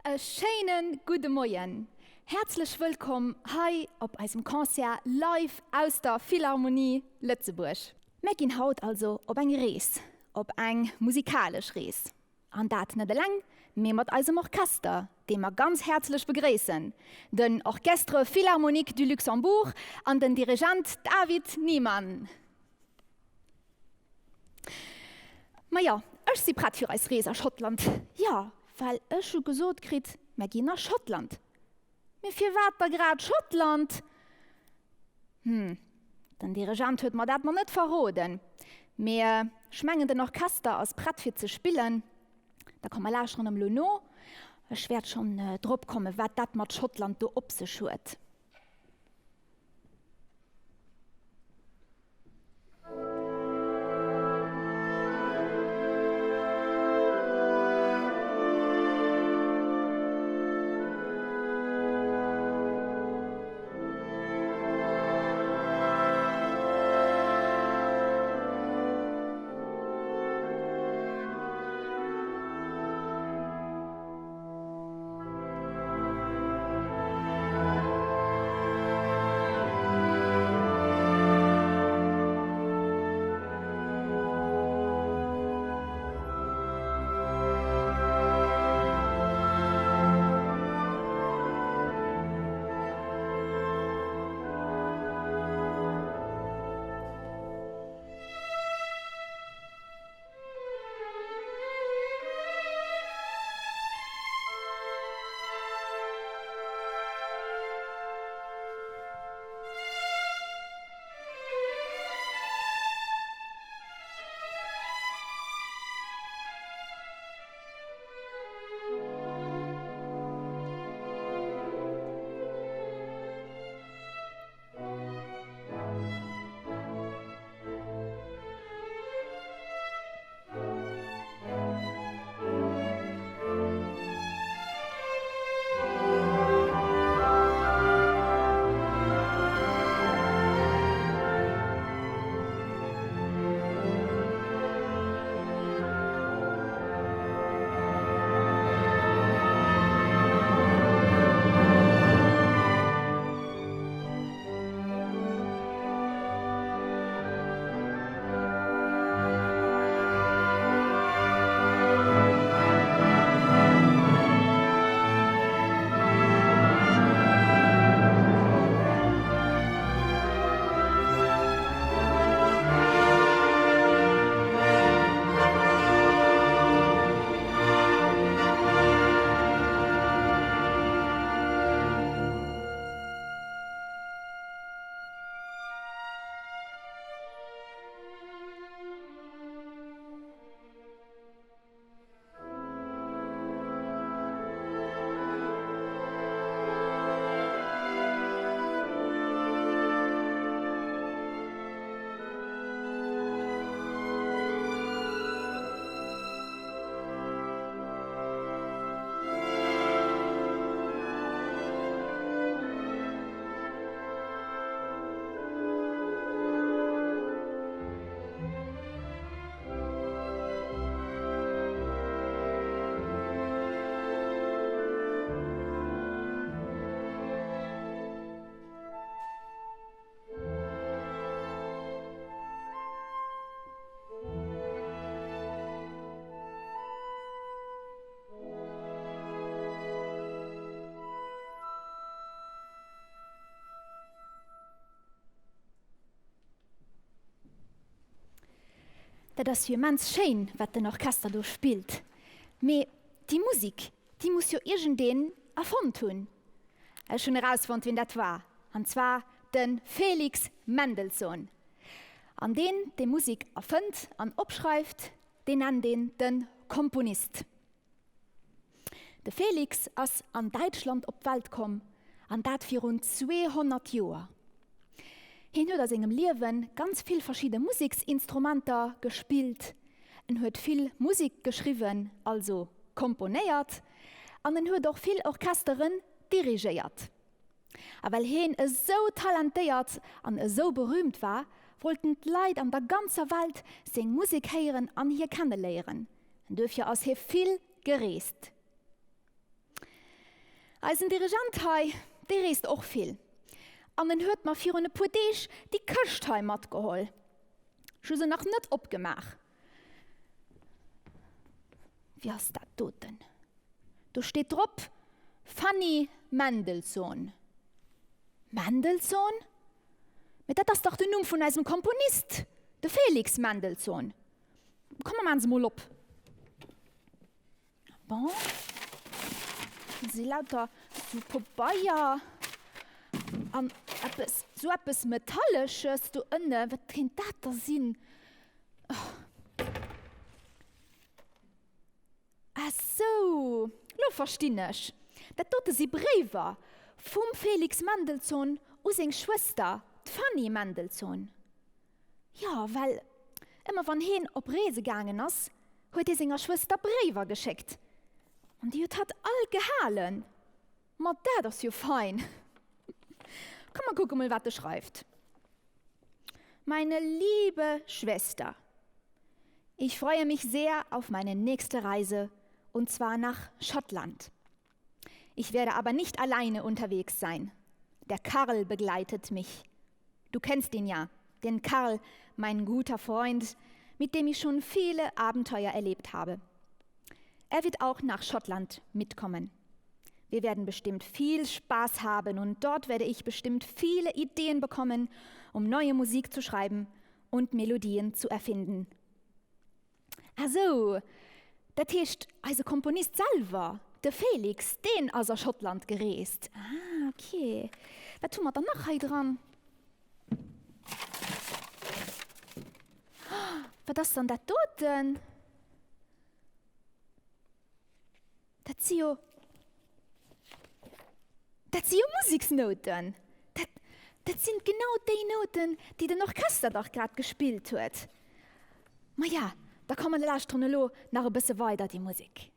E schéine gudde Moien! Häerzlech wëllkomm hei op eisem Concert live aus der Philharmonie Lëtzebuerg. Mär ginn haut also op eng Rees, op eng musikalesch Rees. An dat net eleng, mee mat eisem Orchester, dee mer ganz häerzlech begréissen, den Orchestre Philharmonique du Luxembourg an den Dirigent David Niemann. Majo, ech si prett fir eis Rees a Schottland. Jo, well ech hu gesot kritt, mer ginn a Schottland. Mee firwat da grad Schottland? Hm, den Dirigent huet mer dat nach net verroden. Mee ech mengen den Orchester ass prett fir ze spillen. Da komm mer lauschteren em lo no. Ech wäert schonn drop kommen, wat dat mat Schottland do op sech huet. Dat ass jo immens schéin, wat den Orchester do spillt. Mee déi Musik, déi muss jo iergendeen erfonnt hunn. Ech hunn erausfonnt, wien dat war, an zwar de Felix Mendelssohn. An deen, dee Musik erfënnt an opschreift, deen nennt een de Komponist. De Felix ass an Däitschland op d'Welt komm, an dat virun 200 Joer. Hien huet a sengem Liewe ganz vill verschidde Museksinstrumenter gespillt, en huet vill Musek geschriwwen, also komponéiert, an en huet och vill Orchesteren dirigéiert. A well hien esou talentéiert an esou berüümt war, wollten d'Leit an der ganzer Welt seng Musek héieren an hie kenneléieren. Duerfir ass hie vill gereest. Eisen Dirigent hei, dee reest och vill. An en huet mer virun e puer Deeg déi Këscht hei matgeholl. Ech hu se nach net opgemaach. Wie ass dat doten? Do steet drop, Fanny Mendelssohn. Mendelssohn? Mee dat ass dach den Numm vun eisem Komponist, de Felix Mendelssohn. Komm, mer maachen se mol op. Bon, do si lauter sou Pobeier an eppes, sou eppes Metallesches do ënne. Wat kéint dat da sinn? Ah sou, lo verstinn ech. Dat dote si Bréiwer vum Felix Mendelssohn u seng Schwëster, d'Fanny Mendelssohn. Jo, well ëmmer wann heen op Reese gaangen ass, huet hie senger Schwëster Bréiwer geschéckt. An déi huet hatt all gehalen. Ma dat ass jo fein! Komm, mer kucke mol, wat e schreift. Meine liebe Schwester, ich freue mich sehr auf meine nächste Reise, und zwar nach Schottland. Ich werde aber nicht alleine unterwegs sein. Der Karl begleitet mich. Du kennst ihn ja, den Karl, mein guter Freund, mit dem ich schon viele Abenteuer erlebt habe. Er wird auch nach Schottland mitkommen. Wir werden bestimmt viel Spaß haben und dort werde ich bestimmt viele Ideen bekommen, um neue Musik zu schreiben und Melodien zu erfinden. Ah sou, dat heescht eise Komponist selwer, de Felix, deen ass a Schottland gereest. Ah, ok. Wat hu mer dann nach hei dran? Wat ass dann dat doten? Dat si jo, dat si jo Museksnouten! Dat, dat sinn genau déi Nouten, déi den Orchester dach grad gespillt huet. Maja, da komm mer lauschteren elo nach e bësse weider déi Musek.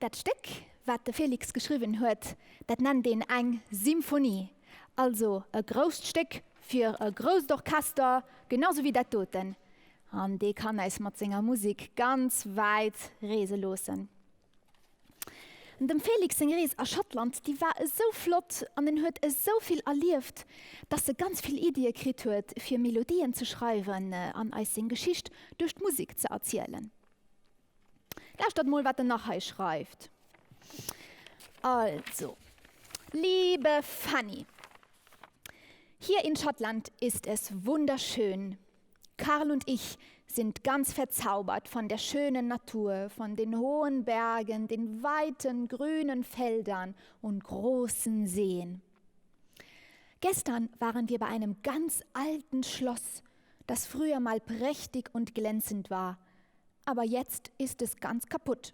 Dat Stéck, wat de Felix geschriwwen huet, dat nennt een eng Symphonie, also e grousst Stéck fir e grousst Orchester, genau sou wéi dat doten. An dee kann äis mat senger Musek ganz wäit reese loossen. Dem Felix seng Rees a Schottland, déi war esou flott an en huet esou vill erlieft, dass e ganz vill Iddie kritt huet, fir Melodien ze schreiwen an eis seng Geschicht duerch d'Musek ze erzielen. Lauschtert mol, wat en nach hei schreift. Also, Liebe Fanny, hier in Schottland ist es wunderschön. Karl und ich sind ganz verzaubert von der schönen Natur, von den hohen Bergen, den weiten grünen Feldern und großen Seen. Gestern waren wir bei einem ganz alten Schloss, das früher mal prächtig und glänzend war, aber jetzt ist es ganz kaputt.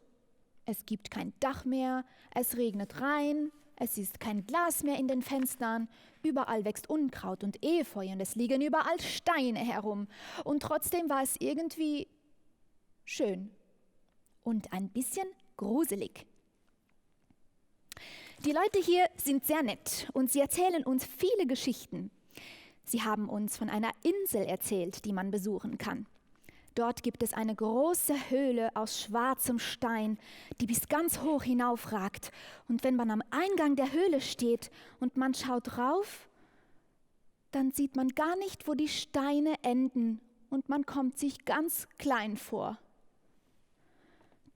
Es gibt kein Dach mehr, es regnet rein, es ist kein Glas mehr in den Fenstern, überall wächst Unkraut und Efeu und es liegen überall Steine herum. Und trotzdem war es irgendwie schön und ein bisschen gruselig. Die Leute hier sind sehr nett und sie erzählen uns viele Geschichten. Sie haben uns von einer Insel erzählt, die man besuchen kann. Dort gibt es eine große Höhle aus schwarzem Stein, die bis ganz hoch hinaufragt. Und wenn man am Eingang der Höhle steht und man schaut rauf, dann sieht man gar nicht, wo die Steine enden und man kommt sich ganz klein vor.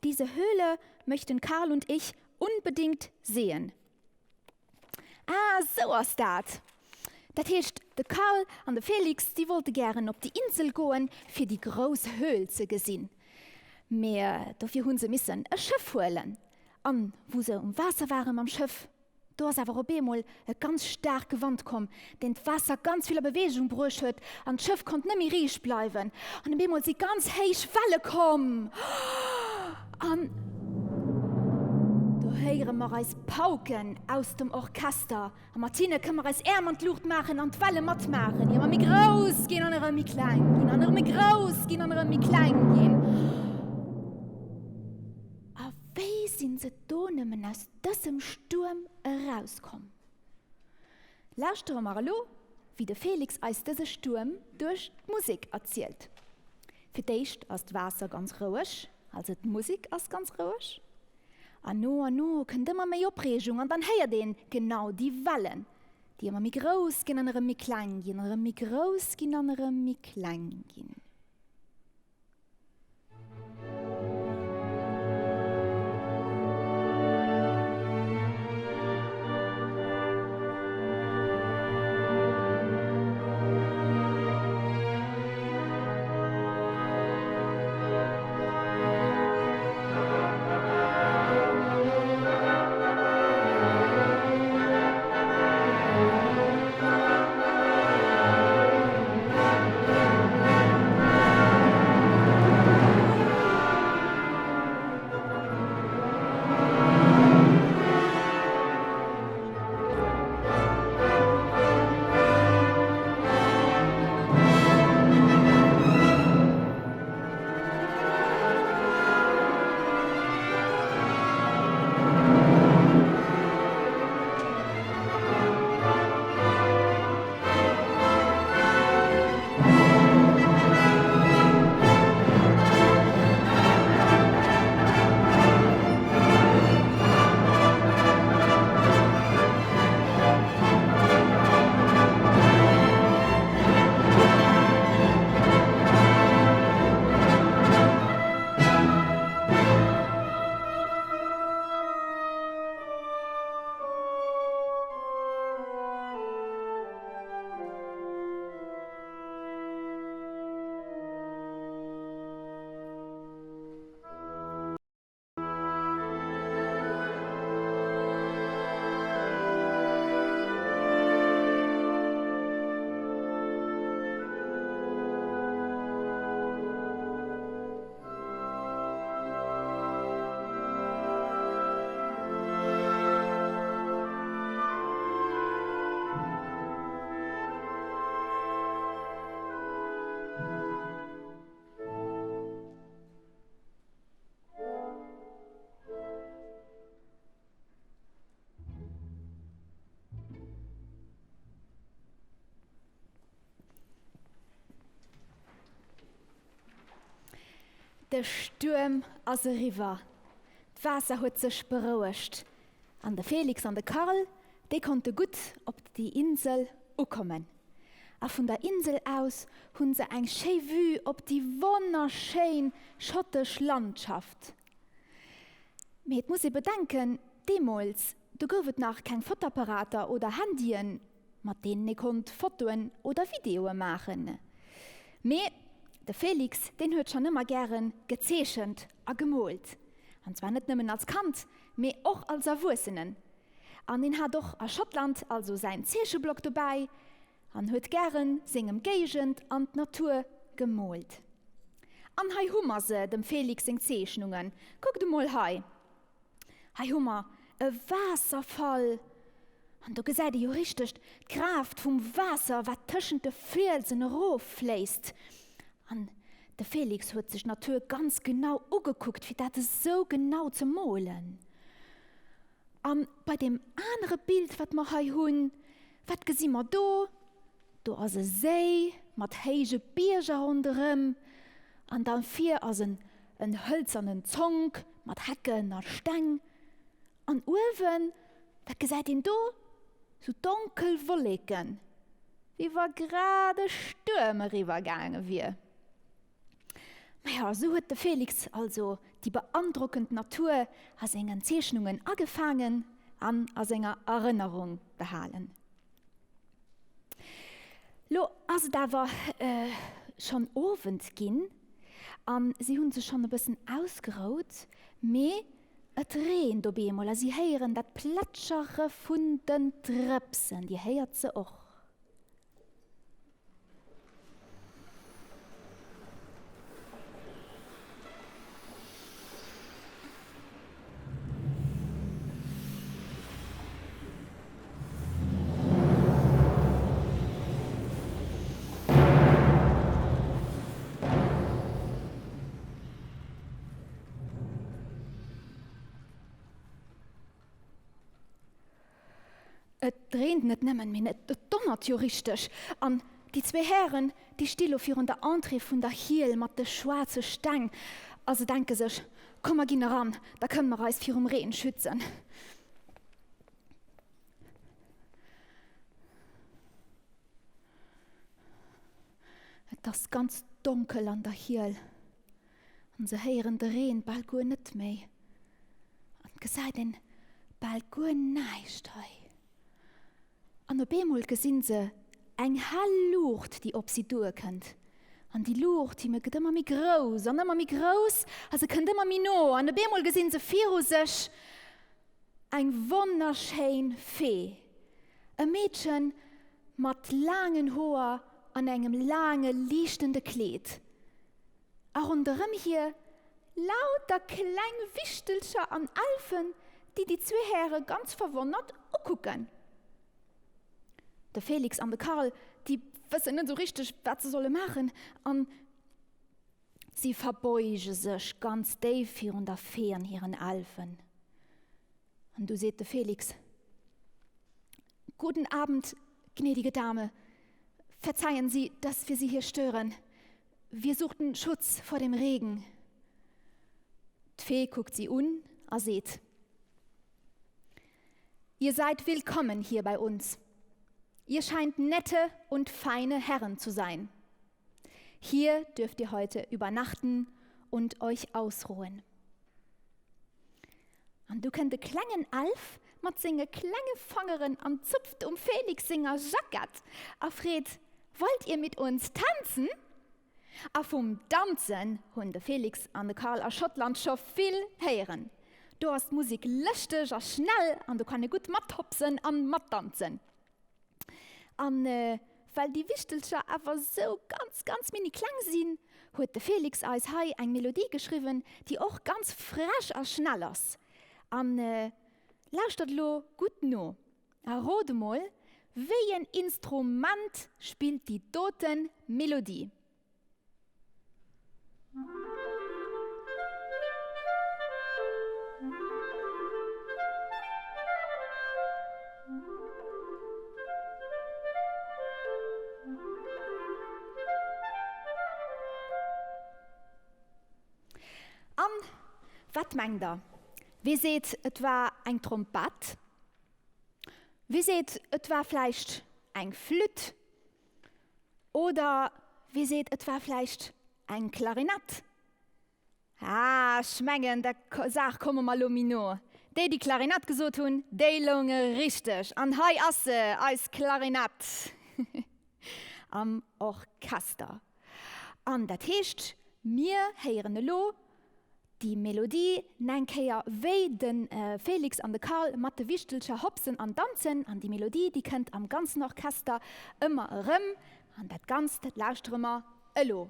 Diese Höhle möchten Karl und ich unbedingt sehen. Ah, sou ass dat! Dat heescht, de Karl an de Felix, déi wollte gären op déi Insel goen, fir déi grouss Höhl ze gesinn. Mee dofir hu se missen e Schëff huelen. An wou se um Waasser ware mam Schëff, do ass awer op eemol e ganz staarke Wand komm, deen d'Waasser ganz vill a Beweegung bruecht huet, an d'Schëff konnt net méi riicht bleiwen. An op eemol si ganz héich Welle komm. An do héiere mer eis Pauken aus dem Orchester. A mat hinne kënne mer eis Äerm an d'Luucht maachen an d'Welle matmaachen, déi ëmmer méi grouss ginn an erëm méi kleng ginn an erëm méi grouss ginn an erëm méi kleng ginn. A wéi sinn se do nëmmen aus dësem Stuerm erauskomm? Lauschtere mer elo, wéi de Felix eis dëse Stuerm duerch d'Musek erzielt. Fir d'éischt ass d'Waasser ganz roueg, also d'Musek ass ganz roueg. An no an no kënnt ëmmer méi Opreegung an dann héiert een genau déi Wellen, déi ëmmer méi grouss ginn an erëm méi kleng ginn, erëm méi grouss ginn an erëm méi kleng ginn. De Stuerm ass eriwwer, d'Waasser huet sech berouegt an de Felix an de Karl, déi konnte gutt op déi Insel ukommen. A vun der Insel aus hunn se eng schéi Vue op déi wonnerschéin schottesch Landschaft. Mee et muss ee bedenken, deemools, do gouf et nach keng Fotoapparater oder Handyen, mat deenen ee konnt Fotoen oder Videoe maachen. Mee de Félix, deen huet schonn ëmmer gäre gezeechent a gemoolt. An zwar net nëmmen als Kand, mee och als Erwuessenen. An hien hat och a Schottland also säin Zeecheblock dobäi an huet gären seng Emgéigend an d'Natur gemoolt. An hei hu mer se, dem Félix seng Zeechnungen. Kuckt emol hei! Hei hu mer e Waasserfall an do gesäit ee jo richteg d'Kraaft vum Waasser, wat tëschent de Fielsen eroffléisst. An de Félix huet sech d'Natur ganz genau ugekuckt, fir dat esou genau ze molen. An bei deem anere Bild, wat mer hei hunn, wat gesi mer do? Do ass e Séi mat héije Bierger ronderëm an da vir ass en en hëlzernen Zonk mat Hecken a Steng. An uewen, wat gesäit een do? Sou donkel Wolleken, wéi wa grad e Stuerm eriwwer gaange wier. Maja, esou huet de Felix also déi beandrockend Natur a sengen Zeechnungen agefaangen an a senger Erënnerung behalen. Lo ass et awer schonn Owend ginn a si hu sech schonn e bëssen ausgerout, mee et reent op eemol a si héieren dat Plätschere vun den Drëpsen. Dir héiert se och. Et reent net nëmmen, mee et donnert jo richteg. An déi zwee Hären, déi sti lo virun der Entrée vun der Hiel mat de schwaarze Steng a se denke sech, Komm mer ginn eran, da kënne mer eis virum Reen schützen. Et ass ganz donkel an der Hiel an se héieren de Reen bal guer net méi. An et gesäit een bal guer näischt hei. An op eemol gesinn se eng hell Luucht, déi op si duerkënnt. An déi Luucht, déi gëtt ëmmer méi grouss an ëmmer méi grouss a se kënnt ëmmer méi no. An op eemol gesinn se viru sech eng wonnerschéin Fee, e Meedchen mat laangen Hoer an engem laange liichtende Kleed. A ronderëm hir lauter kleng Wichtelcher an Elfen, déi déi zwee Häre ganz verwonnert ukucken. De Felix an de Karl, déi wëssen net esou richteg, wat se solle maachen, an si verbeuge sech ganz déif virun der Fee an hiren Elfen. An du seet de Felix, Guten Abend, gnädige Dame. Verzeihen Sie, dass wir Sie hier stören. Wir suchten Schutz vor dem Regen. D'Fee kuckt si un a seet, Ihr seid willkommen hier bei uns. Ihr scheint nette und feine Herren zu sein. Hier dürft ihr heute übernachten und euch ausruhen. An du kënnt e klengen Elf mat senge klenge Fangeren an zupft um Felix senger Jackett a freet, Wollt ihr mit uns tanzen? A vum Danzen hunn de Felix an de Karl a Schottland scho vill héieren. Do ass d'Musek lëschteg a schnell an do kann ee gutt mathopsen an matdanzen. An well déi Wichtelcher awer sou ganz, ganz mini kleng sinn, huet de Felix eis hei eng Melodie geschriwwen, déi och ganz frech a schnell ass. An lauschtert elo gutt no a rot emol, wéi en Instrument spillt déi dote Melodie? Wat mengt der? Wee seet, et war eng Trompett? Wee seet, et war vläicht eng Flütt? Oder wee seet, et war vläicht eng Klarinett? Ah, ech mengen, der Saach komme mer lo méi no. Déi, déi Klarinett gesot hunn, déi lounge richteg. An hei ass se, eis Klarinett am Orchester. An dat heescht, mir héieren elo déi Melodie neng Kéier, wéi de Félix an de Carl mat de Wichtelcher hopsen an danzen. An déi Melodie, déi kënnt am ganzen Orchester ëmmer erëm. An dat Ganzt, dat lauschtere mer elo.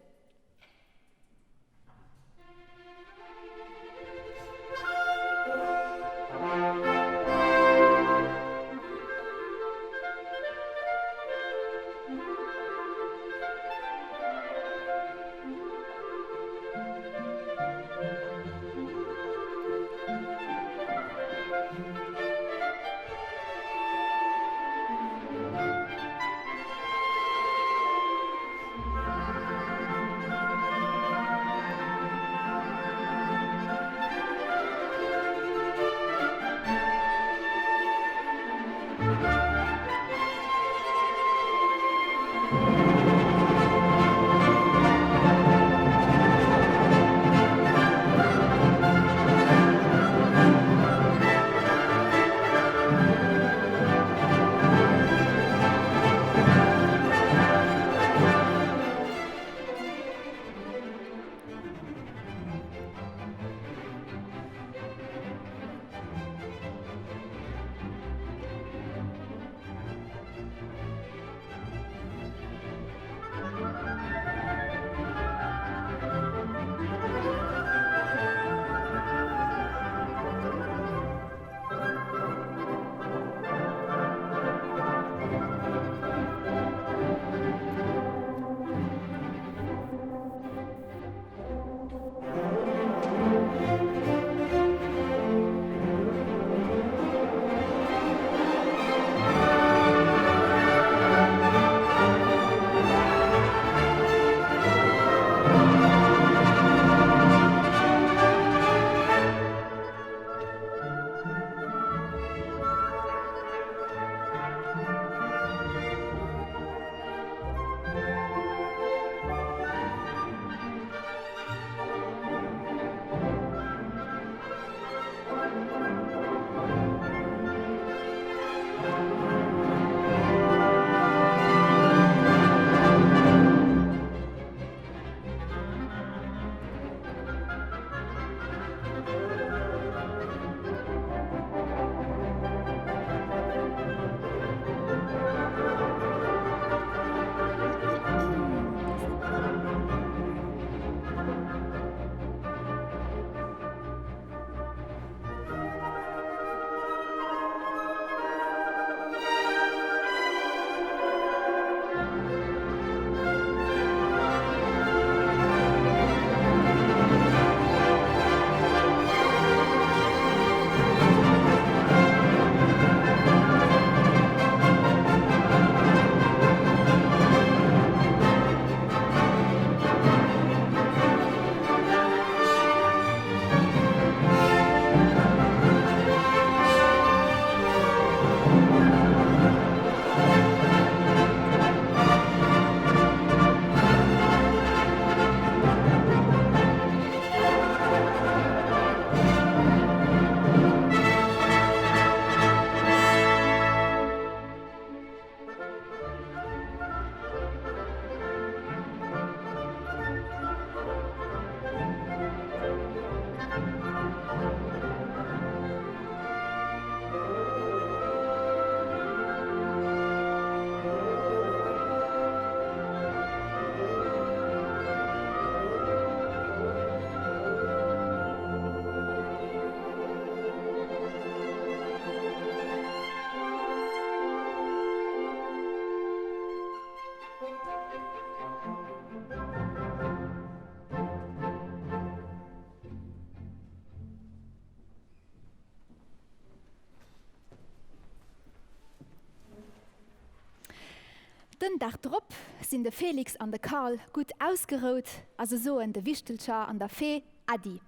Den Dag drop sinn de Felix an de Carl gutt ausgerout a se soen de Wichtelcher an der Fee Äddi.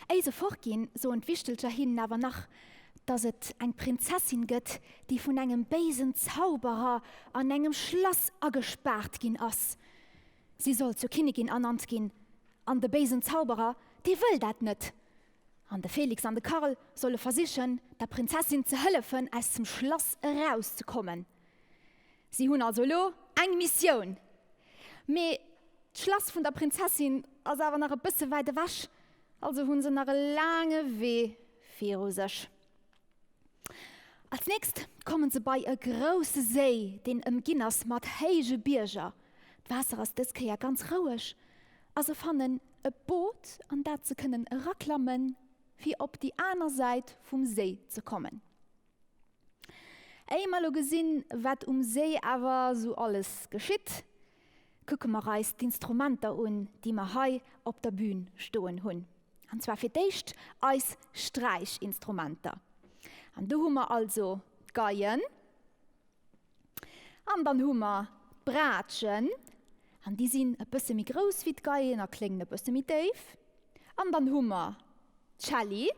Éi se fortginn, soen d'Wichtelcher hinnen awer nach, dass et eng Prinzessin gëtt, déi vun engem béisen Zauberer an engem Schlass agespaart ginn ass. Si soll zur Kinnigin ernannt ginn, an de béisen Zauberer, dee wëll dat net. An de Felix an de Karl solle versichen, der Prinzessin ze hëllefen, aus dem Schlass erauszekommen. Si hunn also elo eng Missioun. Mee d'Schlass vun der Prinzessin ass awer nach e bësse wäit ewech, also hu se nach e laange Wee viru sech. Als nächst kommen se bei e grousse Séi, deen ëmginn ass mat héije Bierger. D'Waasser ass dës Kéier ganz roueg a se fannen e Boot, an dat se kënnen eraklammen, fir op déi aner Säit vum Séi ze kommen. Éier mer elo gesinn, wat um Séi awer sou alles geschitt, kucke mer eis d'Instrumenter un, déi mer hei op der Bühn stoen hunn. An zwar fir d'éischt eis Sträichinstrumenter. An do hu mer also d'Geien, an dann hu mer d'Braatschen, an déi sinn e bësse méi grouss wéi d'Geien a kléngen e bësse méi déif. An dann hu mer d'Celli,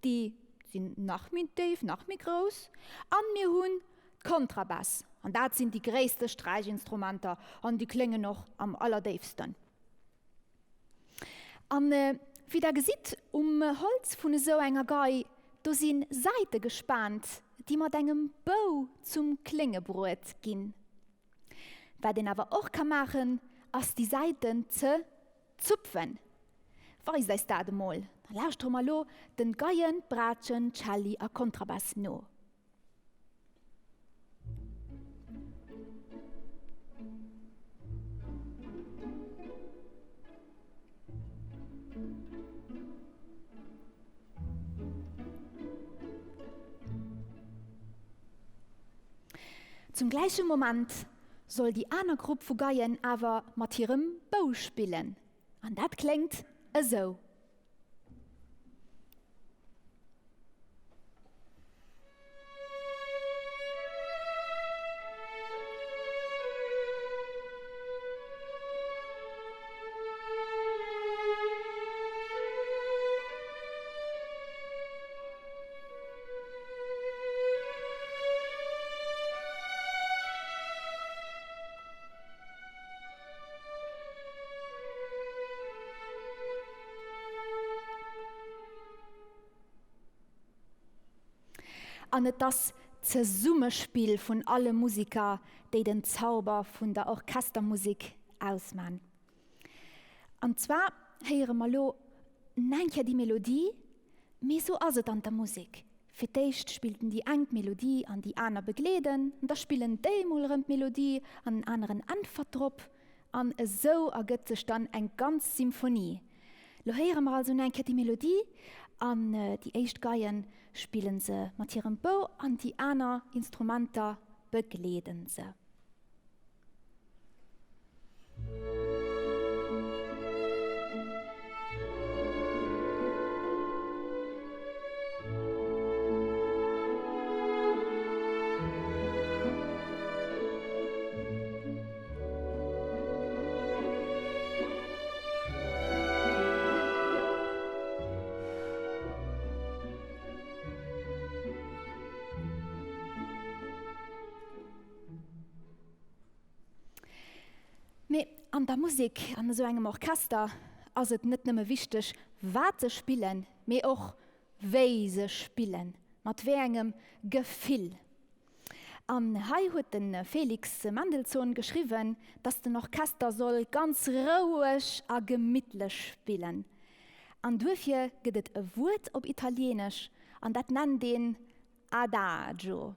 déi sinn nach méi déif, nach méi grouss. An mir hunn d'Kontrabass, an dat sinn déi gréisste Sträichinstrumenter an déi kléngen och am allerdéifsten. An wéi der gesitt, um Holz vun esou enger Gei, do si Säite gespaant, déi mat engem Bou zum Klénge bruet ginn. Wat een awer och ka maachen, ass déi Säiten ze zupfen. Weist eis dat emol, da lauschtere mer elo den Geien, Braatschen, Celli a Kontrabass no. Zum gläiche Moment soll déi aner Grupp vu Geien awer mat hirem Bou spillen, an dat kléngt esou. An et ass d'Zesummespill vun alle Musiker, déi den Zauber vun der Orchestermusek ausman. An zwar héiere mer lo eng Kéier déi Melodie, mee sou ass et an der Musek, Fir d'éischt spillten déi eng d'Melodie an déi aner begleeden, da spillen déi emol erëm d'Melodie an en aneren äntwert drop an esou ergëtt sech dann eng ganz Symphonie. Lo héiere mer also nach eng Kéier déi Melodie an déi éischt Geien spillen se mat hirem Bou an déi aner Instrumenter begleeden se. Mee an der Musek, an esou engem Orchester, ass et net nëmme wichteg, wat se spillen, mee och wéi se spillen, mat wéi engem Gefill. An hei huet de Felix Mendelssohn geschriwwen, datt den Orchester soll ganz roueg a gemittlech spillen. An duerfir gëtt et e Wuert op Italieenesch, an dat nennt een Adagio.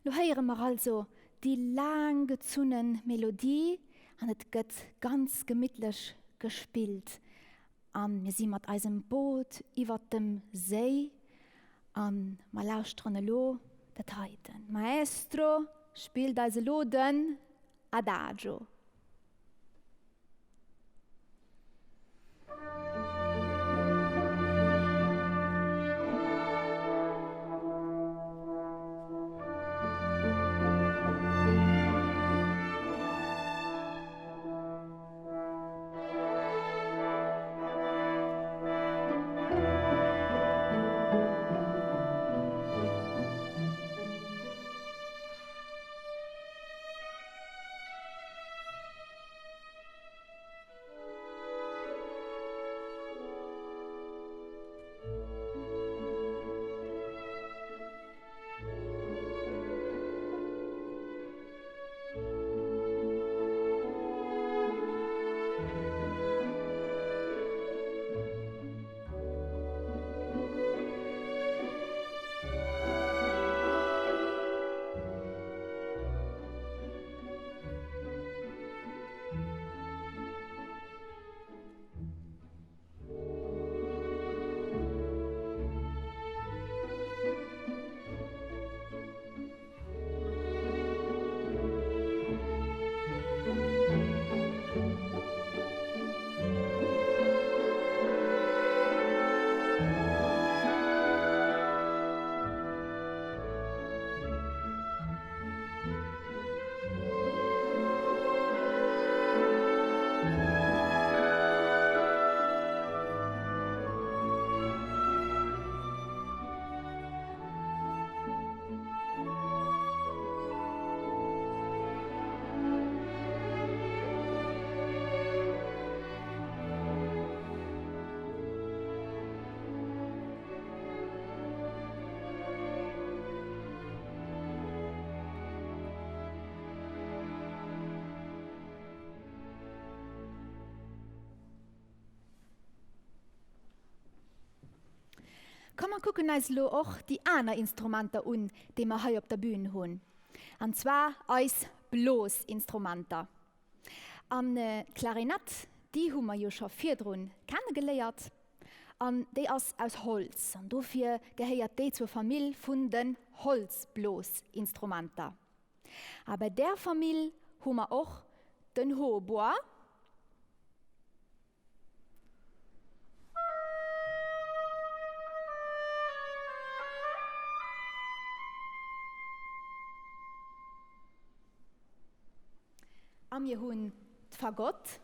Lo héiere mer also déi laang gezunne Melodie an et gëtt ganz gemittlech gespillt a mir si mat eisem Boot iwwert dem Séi a mer lauschteren elo dat heiten. Maestro spillt eis elo den Adagio. A mer kucken eis elo och déi aner Instrumenter un, déi mer hei op der Bühn hunn, an zwar eis Blosinstrumenter. An d'Klarinett, déi hu mer jo scho virdrun kennegeléiert, an déi ass aus Holz, an dofir gehéiert déi zur Famill vun den Holzblosinstrumenter. A bei där Famill hu mer och den Hautbois. A mir hunn d'Fagott.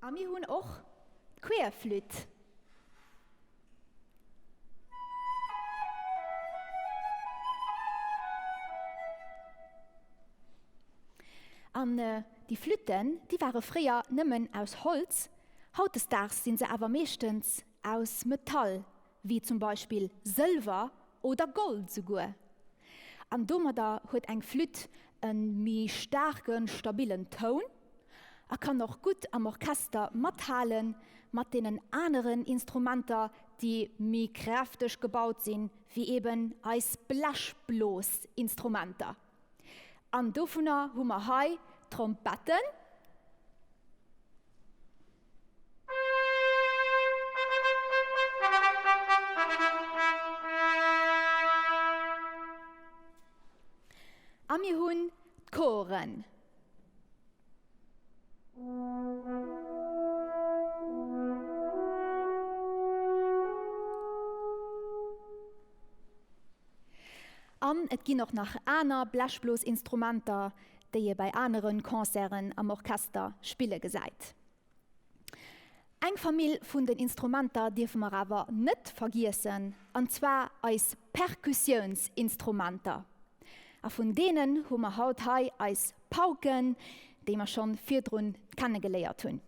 A mir hunn och d'Querflütt. An déi Flütten, déi ware fréier nëmmen aus Holz, hautdesdaags si se awer meeschtens aus Metall, wéi zum Beispill Sëlwer oder Gold souguer. An domadder huet eng Flütt e méi staarken, stabillen Toun a kann och gutt am Orchester mathale mat deenen aneren Instrumenter, déi méi kräfteg gebaut sinn, wéi eben eis Blechblosinstrumenter. An dovunner hu mer hei d'Trompetten. A mir hunn d'Choren. An et ginn och nach aner Blechblosinstrumenter, déi ee bei anere Concerten am Orchester spille gesäit. Eng Famill vun den Instrumenter dierfe mer awer net vergiessen, an zwar eis Perkussiounsinstrumenter. A vun deenen hu mer haut hei eis Pauken, déi mer schonn virdrun kennegeléiert hunn.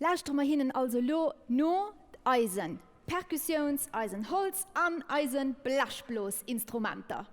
Lauschtere mer hinnen also elo no, eise Perkussiouns-, eisen Holz an eise Blechblosinstrumenter.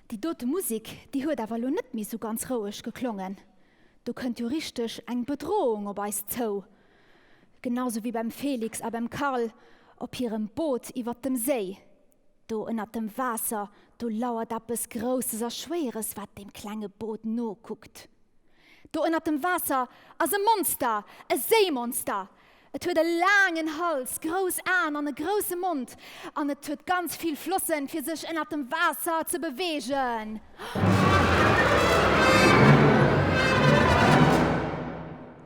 Déi dote Musik, déi huet awer elo net méi sou ganz roueg geklongen. Do kënnt jo richteg eng Bedrohung op eis zou. Genau sou wéi beim Felix a beim Karl op hirem Boot iwwert dem Séi. Do ënnert dem Waasser, do lauert eppes Grousses a Schwéieres, wat deem klenge Boot nokuckt. Do ënnert dem Waasser ass e Monster, e Séimonster! Et huet e laangen Hals, grouss Aen an e grousse Mond. An et huet ganz vill Flossen, fir sech ënnert dem Waasser ze beweegen.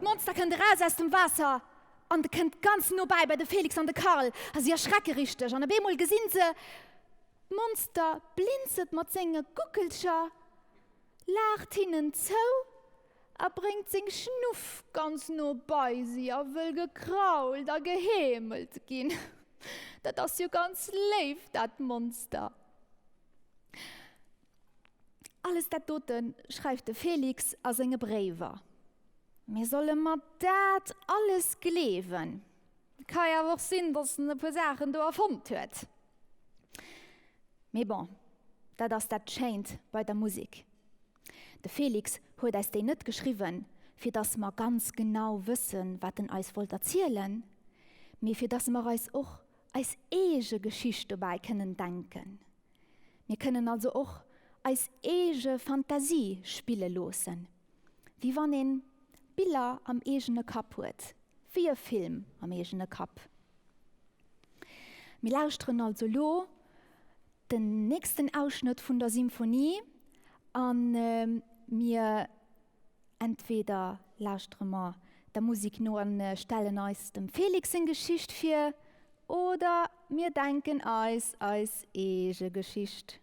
D'Monster kënnt eraus aus dem Waasser an de kënnt ganz no bäi bei de Felix an de Karl a si erschrecke richteg. An op eemol gesinn se, d'Monster blinzelt mat senge Guckelcher, laacht hinnen zou a bréngt seng Schnuff ganz no bei si a wëll gekrault a geheemelt ginn. Dat ass jo ganz léif, dat Monster. Alles dat dote schreift de Felix a senge Bréiwer. Mee solle mer dat alles gleewen? Ka jo awer och sinn, dass en e puer Saachen do erfonnt huet. Mee bon, dat ass dat Schéint bei der Musek. De Felix huet eis déi net geschriwwen, fir dass mer ganz genau wëssen, wat en eis wollt erzielen, mee fir dass mer eis och eis eege Geschicht dobäi kënnen denken. Mir kënnen also och eis eege Fantasie spille loossen, wéi wann een Biller am eegene Kapp huet, wéi e Film am eegene Kapp. Mir lauschteren also lo den nächsten Ausschnëtt vun der Symphonie a mir entweder lauschtere mer der Musik no an stellen eis dem Felix seng Geschicht vir oder mir denken eis eis eege Geschicht.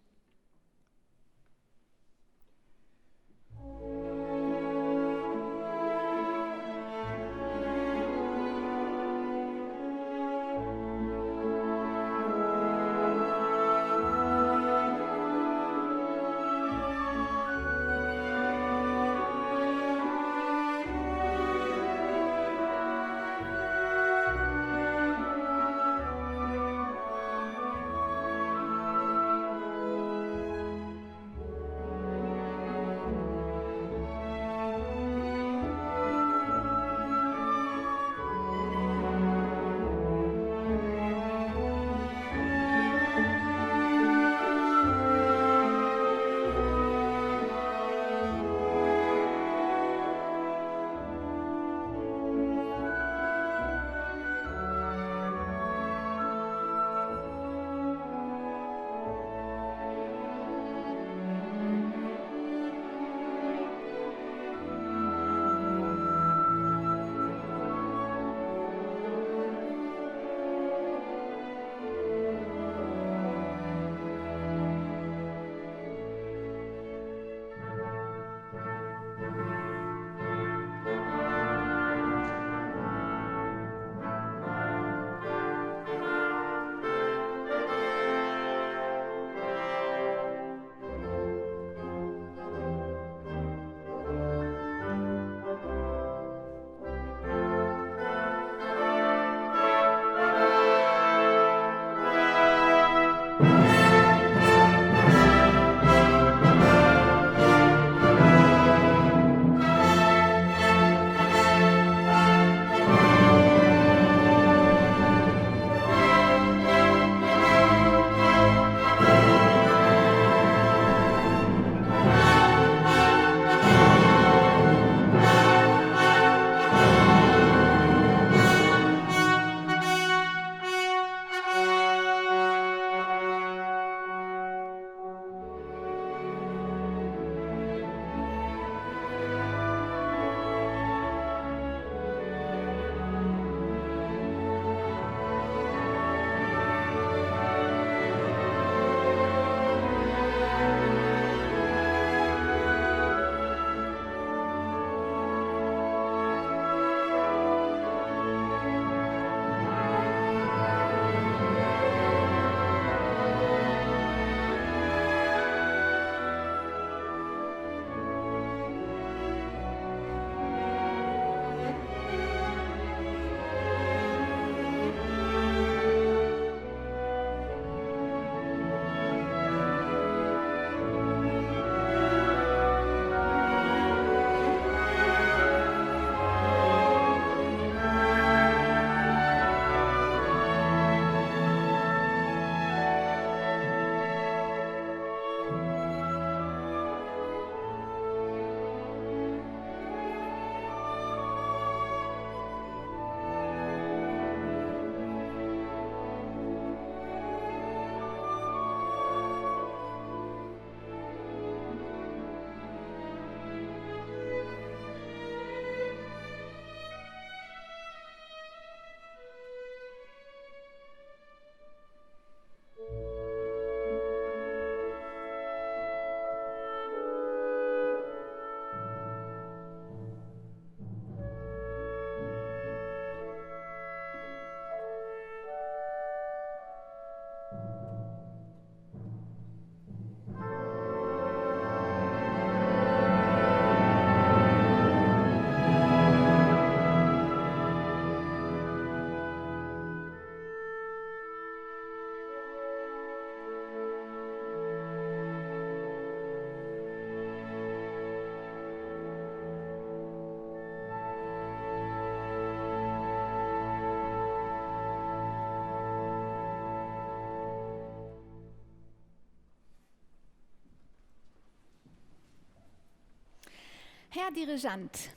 Här Dirigent,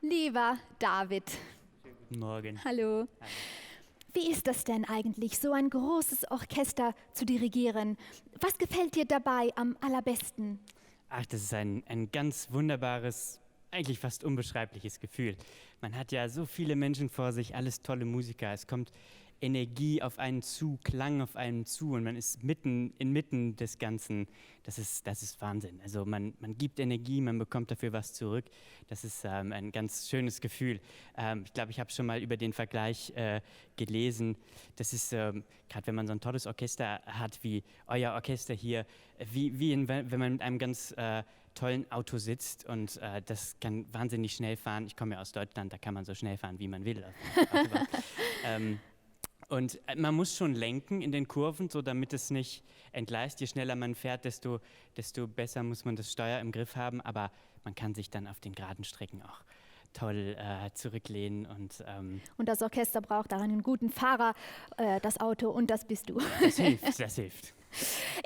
lieber David. Guten Morgen. Hallo. Wie ist das denn eigentlich, so ein großes Orchester zu dirigieren? Was gefällt dir dabei am allerbesten? Ach, das ist ein, ein ganz wunderbares, eigentlich fast unbeschreibliches Gefühl. Man hat ja so viele Menschen vor sich, alles tolle Musiker. Es kommt Energie auf einen zu, Klang auf einen zu und man ist mitten inmitten des Ganzen. Das ist, das ist Wahnsinn. Also man, man gibt Energie, man bekommt dafür was zurück. Das ist ähm, ein ganz schönes Gefühl. Ähm, ich glaube, ich habe schon mal über den Vergleich äh, gelesen. Das ist ähm, gerade wenn man so ein tolles Orchester hat wie euer Orchester hier, wie, wie in, wenn man mit einem ganz äh, tollen Auto sitzt und äh, das kann wahnsinnig schnell fahren. Ich komme ja aus Deutschland, da kann man so schnell fahren, wie man will. ähm, und äh, man muss schon lenken in den Kurven, so damit es nicht entgleist. Je schneller man fährt, desto, desto besser muss man das Steuer im Griff haben. Aber man kann sich dann auf den geraden Strecken auch toll äh, zurücklehnen. Und, ähm, und das Orchester braucht darin einen guten Fahrer, äh, das Auto und das bist du. Das hilft, das hilft.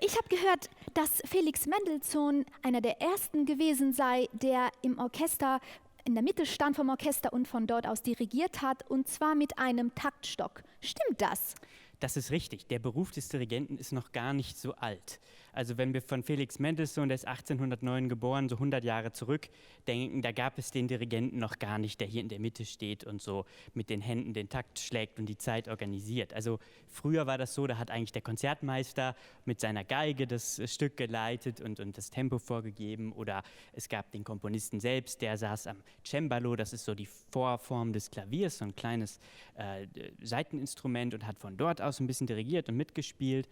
Ich habe gehört, dass Felix Mendelssohn einer der ersten gewesen sei, der im Orchester in der Mitte stand vom Orchester und von dort aus dirigiert hat und zwar mit einem Taktstock. Stimmt das? Das ist richtig. Der Beruf des Dirigenten ist noch gar nicht so alt. Also wenn wir von Felix Mendelssohn, der ist 1809 geboren, so 100 Jahre zurückdenken, da gab es den Dirigenten noch gar nicht, der hier in der Mitte steht und so mit den Händen den Takt schlägt und die Zeit organisiert. Also früher war das so, da hat eigentlich der Konzertmeister mit seiner Geige das Stück geleitet und, und das Tempo vorgegeben oder es gab den Komponisten selbst, der saß am Cembalo, das ist so die Vorform des Klaviers, so ein kleines äh, Seiteninstrument und hat von dort aus ein bisschen dirigiert und mitgespielt.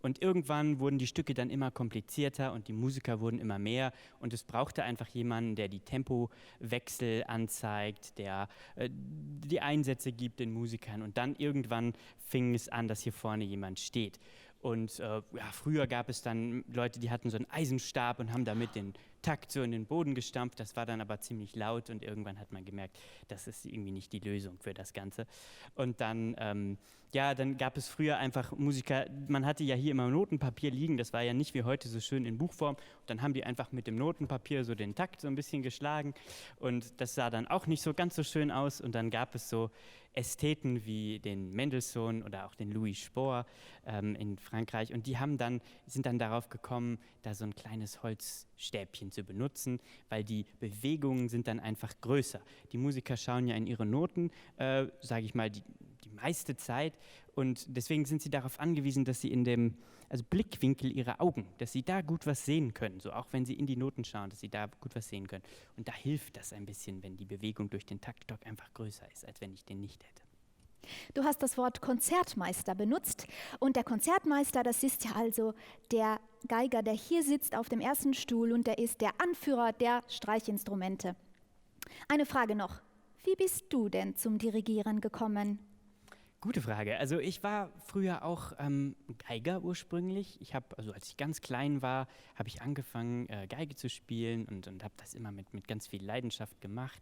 Und irgendwann wurden die Stücke dann immer komplizierter und die Musiker wurden immer mehr und es brauchte einfach jemanden, der die Tempowechsel anzeigt, der äh, die Einsätze gibt den Musikern und dann irgendwann fing es an, dass hier vorne jemand steht. Und äh, ja, früher gab es dann Leute, die hatten so einen Eisenstab und haben damit den Takt so in den Boden gestampft. Das war dann aber ziemlich laut und irgendwann hat man gemerkt, das ist irgendwie nicht die Lösung für das Ganze. Und dann, ähm, ja, dann gab es früher einfach Musiker, man hatte ja hier immer Notenpapier liegen, das war ja nicht wie heute so schön in Buchform. Und dann haben die einfach mit dem Notenpapier so den Takt so ein bisschen geschlagen und das sah dann auch nicht so ganz so schön aus. Und dann gab es so Ästheten wie den Mendelssohn oder auch den Louis Spohr ähm, in Frankreich und die haben dann, sind dann darauf gekommen, da so ein kleines Holzstäbchen zu benutzen, weil die Bewegungen sind dann einfach größer. Die Musiker schauen ja in ihre Noten, äh, sage ich mal, die, die meiste Zeit und deswegen sind sie darauf angewiesen, dass sie in dem also Blickwinkel ihrer Augen, dass sie da gut was sehen können, so auch wenn sie in die Noten schauen, dass sie da gut was sehen können. Und da hilft das ein bisschen, wenn die Bewegung durch den Taktstock einfach größer ist, als wenn ich den nicht hätte. Du hast das Wort Konzertmeister benutzt und der Konzertmeister, das ist ja also der Geiger, der hier sitzt auf dem ersten Stuhl und der ist der Anführer der Streichinstrumente. Eine Frage noch. Wie bist du denn zum Dirigieren gekommen? Gute Frage. Also ich war früher auch ähm, Geiger ursprünglich. Ich habe also als ich ganz klein war, habe ich angefangen äh, Geige zu spielen und, und habe das immer mit, mit ganz viel Leidenschaft gemacht.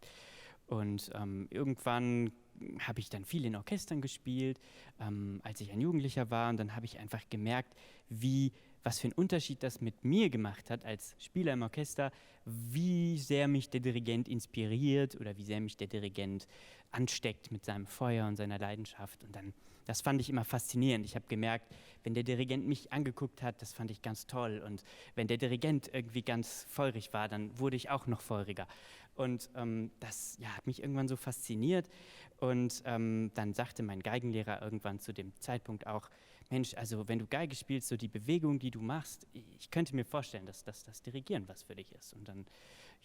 Und ähm, irgendwann habe ich dann viel in Orchestern gespielt, ähm, als ich ein Jugendlicher war. Und dann habe ich einfach gemerkt, wie, was für einen Unterschied das mit mir gemacht hat als Spieler im Orchester, wie sehr mich der Dirigent inspiriert oder wie sehr mich der Dirigent ansteckt mit seinem Feuer und seiner Leidenschaft. Und dann, das fand ich immer faszinierend. Ich habe gemerkt, wenn der Dirigent mich angeguckt hat, das fand ich ganz toll. Und wenn der Dirigent irgendwie ganz feurig war, dann wurde ich auch noch feuriger. Und ähm, das ja, hat mich irgendwann so fasziniert. Und ähm, dann sagte mein Geigenlehrer irgendwann zu dem Zeitpunkt auch, Mensch, also wenn du Geige spielst, so die Bewegung, die du machst, ich könnte mir vorstellen, dass, dass das Dirigieren was für dich ist. Und dann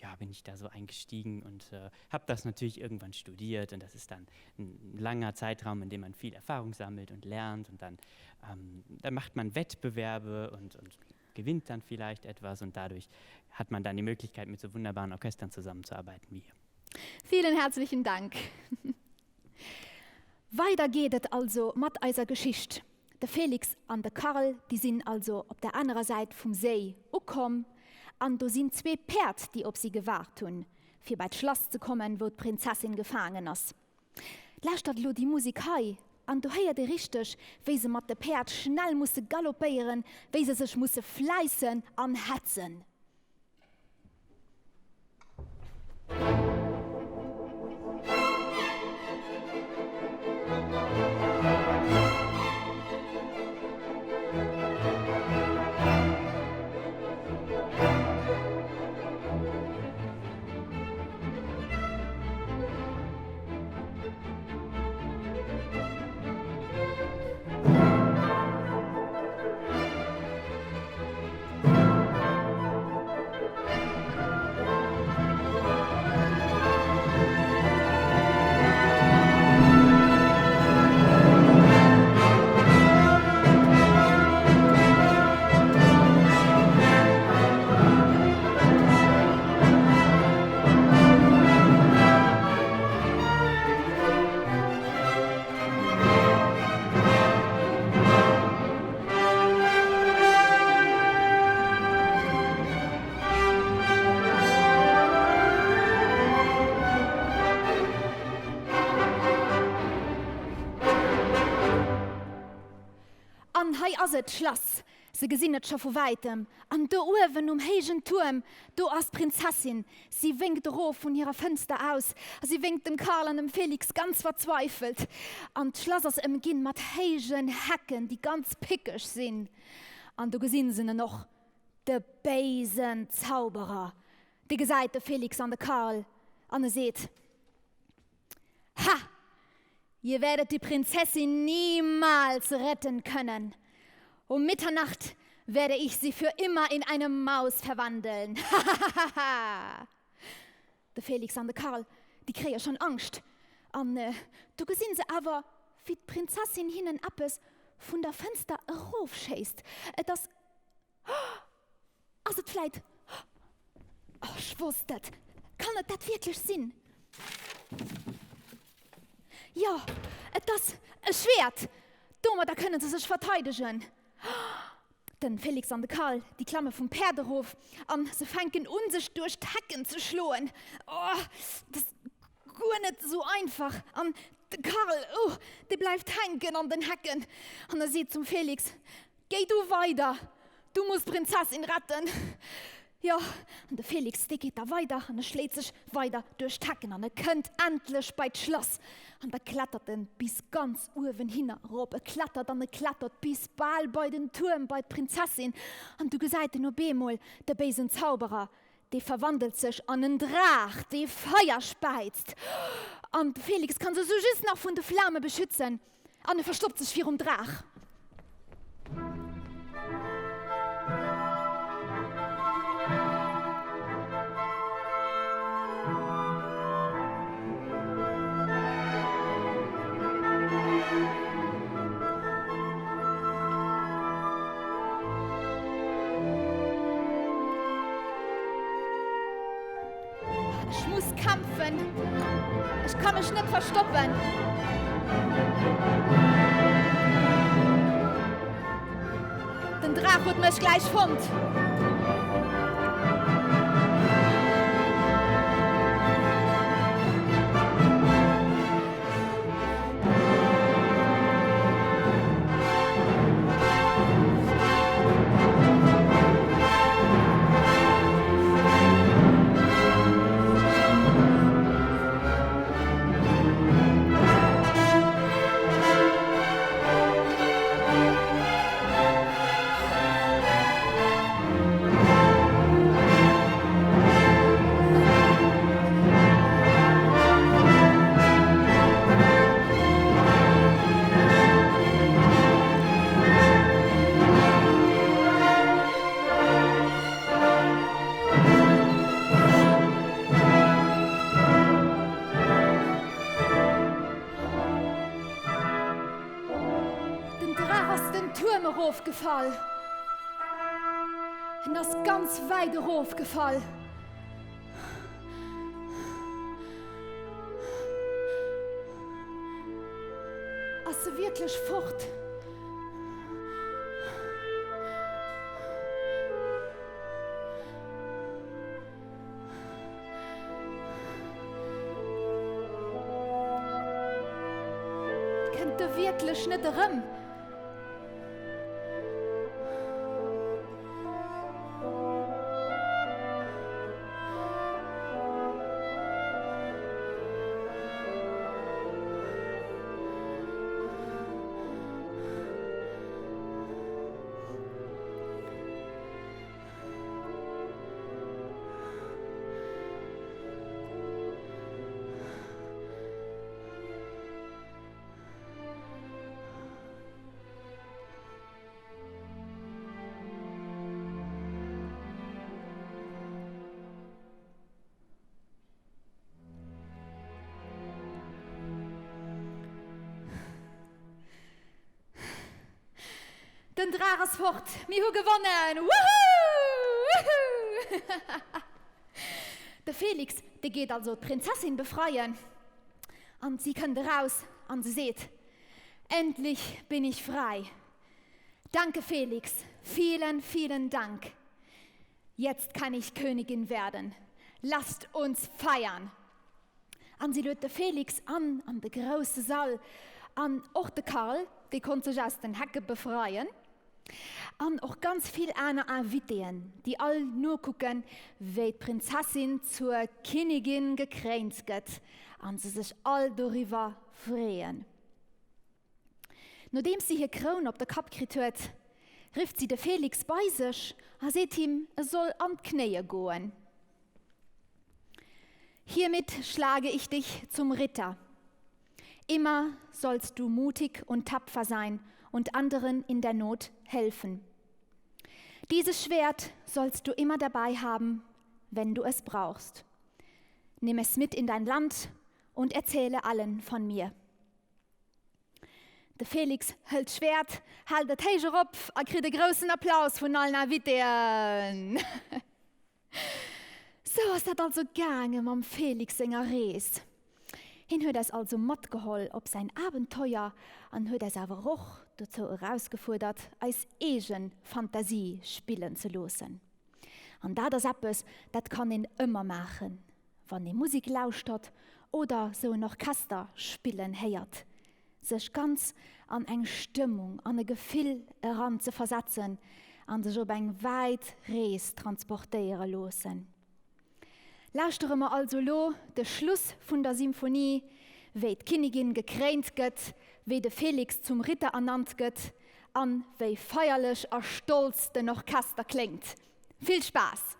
ja, bin ich da so eingestiegen und äh, habe das natürlich irgendwann studiert. Und das ist dann ein langer Zeitraum, in dem man viel Erfahrung sammelt und lernt. Und dann, ähm, dann macht man Wettbewerbe und, und gewinnt dann vielleicht etwas. Und dadurch hat man dann die Möglichkeit, mit so wunderbaren Orchestern zusammenzuarbeiten wie hier. Vielen herzlichen Dank. Weider geet et also mat eiser Geschicht. De Felix an de Karl, déi sinn also op der anerer Säit vum Séi ukomm, an do sinn zwee Päerd, déi op si gewaart hunn, fir bei d'Schlass ze kommen, wou d'Prinzessin gefaangen ass. Lauschtert elo déi Musik hei, an do héiert ee richteg, wéi se mat de Päerd schnell musse galoppéieren, wéi se sech musse fläissen an hetzen. An hei ass et, d'Schlass. Se gesinn et scho vu wäitem. An do uewen um héijen Tuerm, do ass d'Prinzessin. Si wénkt erof vun hirer Fënster aus a si wénkt dem Karl an dem Felix ganz verzweifelt. An d'Schlass ass ëmginn mat héijen Hecken, déi ganz pickeg sinn. An do gesinn se en och, de béisen Zauberer. Dee gesäit de Felix an de Karl an e seet, Ha! Ihr werdet die Prinzessin niemals retten können. Um Mitternacht werde ich sie für immer in eine Maus verwandeln. Hahahaha! De Felix an de Karl, déi kréie schonn Angscht. An du gesinn se awer, wéi d'Prinzessin hinnen eppes vun der Fënster erofschéisst. Et ass. Ass et vläit. Oh, ech wosst et! Kann et dat wierklech sinn? Jo, et ass e Schwäert! Domadder kënne se sech verteidegen. De Félix an de Karl, déi klamme vum Päerd erof an se fänken un, sech duerch d'Hecken ze schloen. Oh, dat ass guer net esou einfach. An de Karl, oh, dee bleift hänken an den Hecken an e seet zum Félix, Géi du weider, du muss d'Prinzessin retten. Jo, an de Felix, dee geet da weider an e schléit sech weider duerch d'Hecken an e kënnt endlech bei d'Schlass. An da klettert en bis ganz uewen hinner erop. E klettert an e klettert bis bal bei den Tuerm bei d'Prinzessin. An du gesäit en op eemol de béisen Zauberer, dee verwandelt sech an en Draach, dee Feier späizt. An de Felix kann sech sou just nach vun de Flame beschützen. An e verstoppt sech virum Draach. Ech muss kämpfen. Ech ka mech net verstoppen. Den Draach huet mech gläich fonnt. Den Draach ass den Tuerm erofgefall. En ass ganz wäit erofgefall. Ass se wierklech fort? Kënnt e wierklech net erëm? Den Draach ass fort! Mir hu gewonnen! Wouhou! Wouhou! De Felix, dee geet also d'Prinzessin befreien. An si kënnt eraus an se seet, Endlich bin ich frei! Danke Felix, vielen, vielen Dank! Jetzt kann ich Königin werden. Lasst uns feiern! An si luet de Felix an an de grousse Sall. An och de Karl, dee konnt sech aus den Hecke befreien. An och ganz vill aner Invitéen, déi all nokucken, wéi d'Prinzessin zur Kinnigin gekréint gëtt a se sech all doriwwer freeën. Nodeems si hir Kroun op de Kapp kritt huet, rifft si de Felix bei sech a seet him, e soll an d'Knéie goen. Hiermit schlage ich dich zum Ritter. Immer sollst du mutig und tapfer sein und anderen in der Not helfen. Dieses Schwert sollst du immer dabei haben, wenn du es brauchst. Nimm es mit in dein Land und erzähle allen von mir. De Felix hëlt d'Schwäert, hält et héich erop a kritt e groussen Applaus vun allen Invitéen. Sou ass dat also gaange mam Felix senger Rees. Hien huet eis also matgeholl op säin Abenteuer an huet eis awer och dozou erausgefuerdert, eis eege Fantasie spillen ze loossen. An dat ass eppes, dat kann een ëmmer maachen, wann ee Musek lauschtert oder sou en Orchester spillen héiert, sech ganz an eng Stëmmung, an e Gefill eran ze versetzen an sech op eng wäit Rees transportéiere loossen. Lauschtere mer also lo de Schluss vun der Symphonie, wéi d'Kinnigin gekréint gëtt, wéi de Felix zum Ritter ernannt gëtt an wéi feierlech a stolz den Orchester kléngt. Vill Spaass!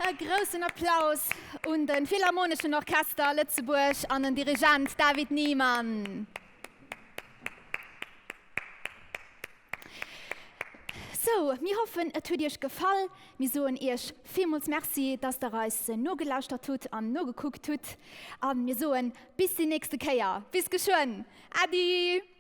E groussen Applaus un de Philharmoneschen Orchester Lëtzebuerg an den Dirigent David Niemann. Sou, mir hoffen et huet iech gefall. Mir soen iech villmools Merci, dass der eis nogelauschtert hutt an nogekuckt hutt. A mir soen bis déi nächste Kéier. Bis geschwënn. Äddi!